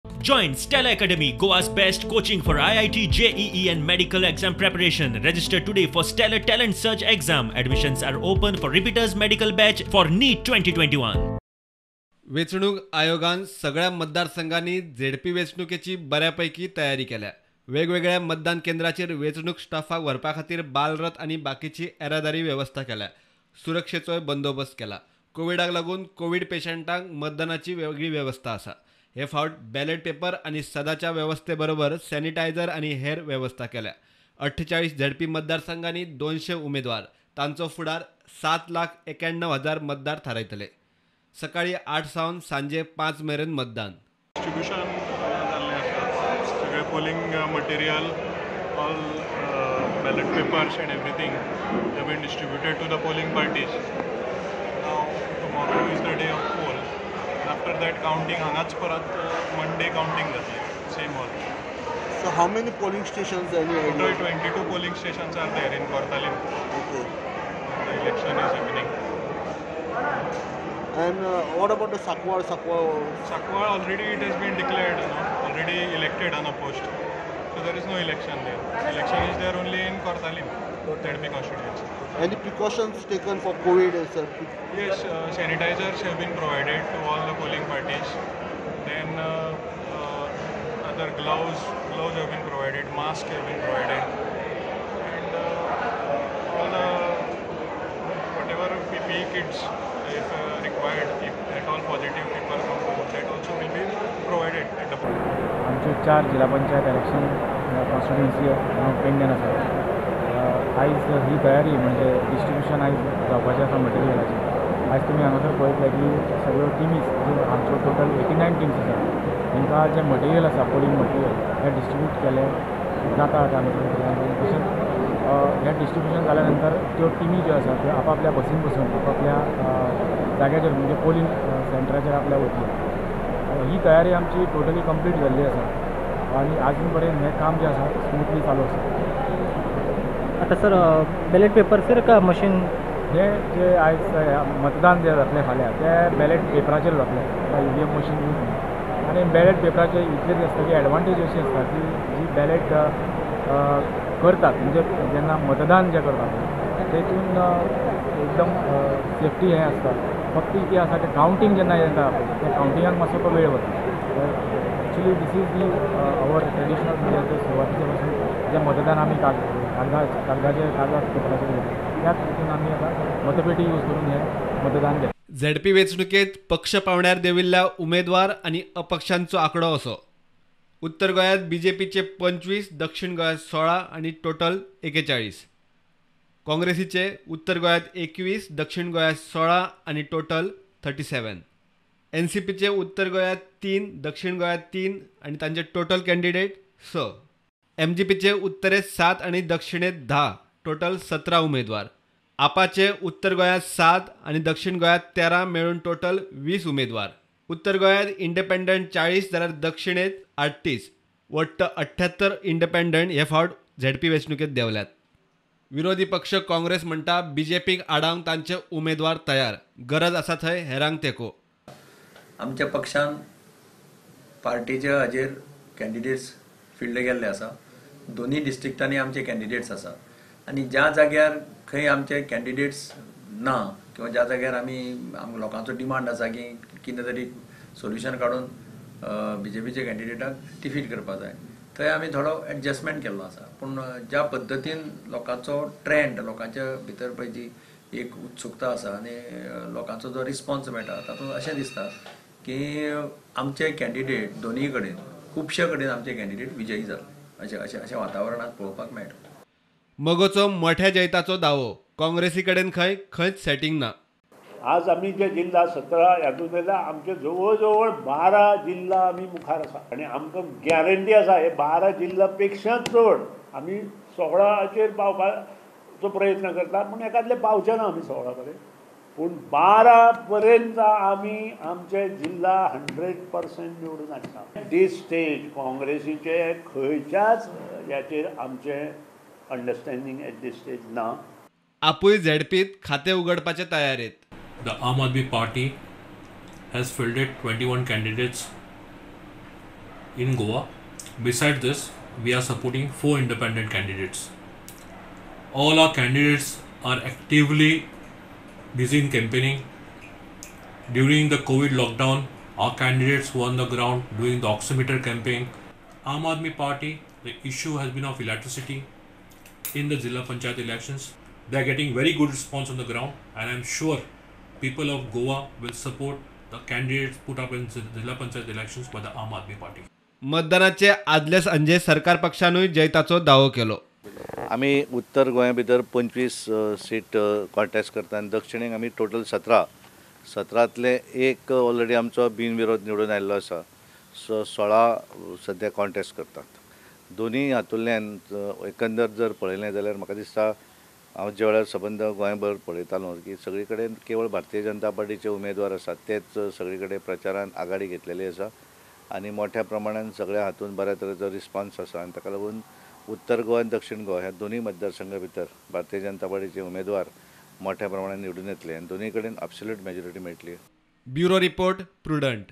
Join Stella Academy, Goa's best coaching for IIT, JEE and medical exam preparation. Register today for Stellar Talent Search exam. Admissions are open for repeaters medical batch for NEET 2021. वेंचणूक आयोगान सगळ्या मतदारसंघांनी ZP वेंचणुकेची बऱ्यापैकी तयारी केल्या. वेगवेगळ्या मतदान केंद्राचेर वेंचणूक स्टाफाक व्हरपा खातीर बालरथ आनी बाकीची येरादारी वेवस्था केल्या. सुरक्षेचोय बंदोबस्त केला. कोविडाक लागून कोवीड पेशंटांक मतदानाची वेगळी वेवस्था आसा. हे फावट बॅलेट पेपर आनी सदाच्या वेवस्थे बरोबर सॅनिटायझर आनी हेर वेवस्था केल्या. 48 झेडपी मतदारसंघांनी 200 उमेदवार, तांचो फुडार 7,91,000 मतदार थारायतले. सकाळी 8 सावन सांजे 5 मेरेन मतदान. डिस्ट्रिब्युशन जाल्लें आसा. सगळें polling material, all ballot papers and everything have been distributed to the polling parties. Now tomorrow is the day of poll. After that counting हांगाच परत मंडे कावंटींग जातलें same hall. So how many polling stations any idea? Total 22 polling stations are there in Cortalim. Okay. The election is happening. And what about the Sancoale? Sancoale already it has been declared, you know, already elected unopposed. So there is no election there. Election is there only in Cortalim, ZP constituency. Any precautions taken for COVID, sir? Yes, sanitizers have been provided to all the polling parties. Then other gloves have been provided, masks have been provided, and all the whatever PPE kits if required, if at all positive people come to vote, that also will be provided at the poll. आमच्यो 4 जिल्हा panchayat election constituency pending आसा. आयज ही तयारी म्हणजे distribution आयज जावपाचें आसा मटेरियलाचें. आयज तुमी हांगासर पळयतले की सगळ्यो टिमीज ज्यो आमच्यो टोटल 89 टिम्स आसा तांकां जें मटेरियल आसा पोलींग मटेरियल हें डिस्ट्रिब्यूट केलें जाता आतां हांगासर. तशेंच हें डिस्ट्रिब्युशन जाल्या नंतर त्यो टिमी ज्यो आसा त्यो आपापल्या बसीन बसून आपापल्या जाग्याचेर म्हणजे पोलींग सेंटराचेर आपल्या वतली. ही तयारी आमची टोटली कंप्लीट जाल्ली आसा आनी आजून पर्यंत हें काम जें आसा स्मुथली चालू आसा. आतां सर बॅलेट पेपरचेर काय मशीन? हे जे आयज मतदान जें जातलें फाल्यां तें बॅलेट पेपराचेर जातलें, EVM machine use न्ही. आनी बॅलेट पेपराचेर इतलेंच आसता की एडवांटेज अशी आसता की जी बॅलेट करतात म्हणजे जेन्ना मतदान जें करतात तेतून एकदम सेफ्टी हें आसता. फक्त कितें आसा की कावंटींग जेन्ना येता पळय त्या कावंटिंगाक मातसो तो वेळ वता. Actually this is the our traditional म्हणजे सुरवातीचे पासून जें मतदान आमी कागदाचेर कागदार पेपराचेर घेता त्याच हितून आमी आतां मतपेटी यूज करून हें मतदान घेता. झेडपी वेंचणुकेंत पक्ष पावंड्यार देंविल्ल्या उमेदवार आनी अपक्षांचो आंकडो असो. उत्तर गोंयांत बीजेपीचे 25, दक्षिण गोंयांत 16 आनी टोटल 41. काँग्रेसीचे उत्तर गोंयांत 21, दक्षिण गोंयांत 16 आनी टोटल 37. एनसीपीचे उत्तर गोंयांत 3, दक्षिण गोंयांत 3 आनी तांचे टोटल कॅन्डिडेट 6. एमजीपीचे उत्तरेंत 7 आनी दक्षिणेंत 10, टोटल 17 उमेदवार. आपाचे उत्तर गोंयांत 7 आनी दक्षिण गोंयांत 13 मेळून टोटल 20 उमेदवार. उत्तर गोंयांत इंडिपेंडंट 40 जाल्यार दक्षिणेंत 38. वट्ट 78 इंडिपेंडंट हे फावट झेडपी वेंचणुकेंत देंवल्यात. विरोधी पक्ष काँग्रेस म्हणटा बीजेपीक आडावंक तांचे उमेदवार तयार, गरज आसा थंय हेरांक तेंको. आमच्या पक्षान पार्टीच्या हाजेर कॅन्डिडेट्स फिल्ड गेल्ले आसा. दोनूय डिस्ट्रिक्टांनी आमचे कॅन्डिडेट्स आसा आनी ज्या जाग्यार खंय आमचे कॅन्डिडेट्स ना किंवा ज्या जाग्यार आमी लोकांचो डिमांड आसा की कितें तरी सोल्युशन काडून बीजेपीच्या कॅन्डिडेटाक डिफीट करपाक जाय थंय आमी थोडो एडजस्टमेंट केल्लो आसा. पूण ज्या पद्दतीन लोकांचो ट्रेंड, लोकांच्या भितर पळय जी एक उत्सुकता आसा आनी लोकांचो जो रिस्पॉन्स मेळटा तातूंत अशें दिसता की आमचे कॅन्डिडेट दोनूय कडेन खुबशे कडेन आमचे कॅन्डिडेट विजयी जाले अशें अशें अशें वातावरणांत पळोवपाक मेळटा. मगोचो मोठ्या जैताचो दावो, काँग्रेसी कडेन खंय खंयच सेटिंग ना. आज आमी जे जिल्हा 17 हातूंत आमचे जवळ जवळ 12 जिल्हा आमी मुखार आसा आनी आमकां गॅरंटी आसा हे 12 जिल्हा पेक्षा चड आमी 16चेर पावपाचो प्रयत्न करता, पूण एकादले पावचे ना आमी 16 पर्यंत, पूण 12 पर्यंत आमी आमचे जिल्हा 100% निवडून हाडटा. दीस स्टेज काँग्रेसीचे खंयच्याच ह्याचेर आमचें अंडरस्टँडींग एट दीस स्टेज ना. आपूय झेडपीत खातें उगडपाचे तयारेत. The Aam Aadmi Party has fielded 21 candidates in Goa. Besides this, we are supporting 4 independent candidates. All our candidates are actively busy in campaigning. During the COVID lockdown, our candidates were on the ground doing the oximeter campaign. Aam Aadmi Party, the issue has been of electricity in the Zilla Panchayat elections. They are getting very good response on the ground, and I am sure people of Goa will support the candidates put up in Zilla Panchayat elections by the Aam Aadmi Party. मतदानाचे आदले सांजे सरकार पक्षानूय जैताचो दावो केलो. आमी उत्तर गोंया भितर 25 seat contest करता आनी दक्षिणेक आमी टोटल 17, 17तले एक ऑलरेडी आमचो बिनविरोध निवडून आयिल्लो आसा. सो 16 सद्या कॉन्टेस्ट करतात. दोनूय हातूंतल्यान एकंदर जर पळयलें जाल्यार म्हाका दिसता हांव ज्या वेळार सबंद गोंयभर पळयतालो की सगळे कडेन केवळ भारतीय जनता पार्टीचे उमेदवार आसात तेच सगळे कडेन प्रचारान आघाडी घेतलेली आसा आनी मोठ्या प्रमाणान सगळ्या हातून बऱ्या तरेचो रिस्पॉन्स आसा आनी ताका लागून उत्तर गोवा आनी दक्षिण गोवा ह्या दोनूय मतदारसंघा भितर भारतीय जनता पार्टीचे उमेदवार मोठ्या प्रमाणान निवडून येतले आनी दोनूय कडेन एब्सोल्यूट मेजॉरिटी मेळटली. Bureau report, Prudent.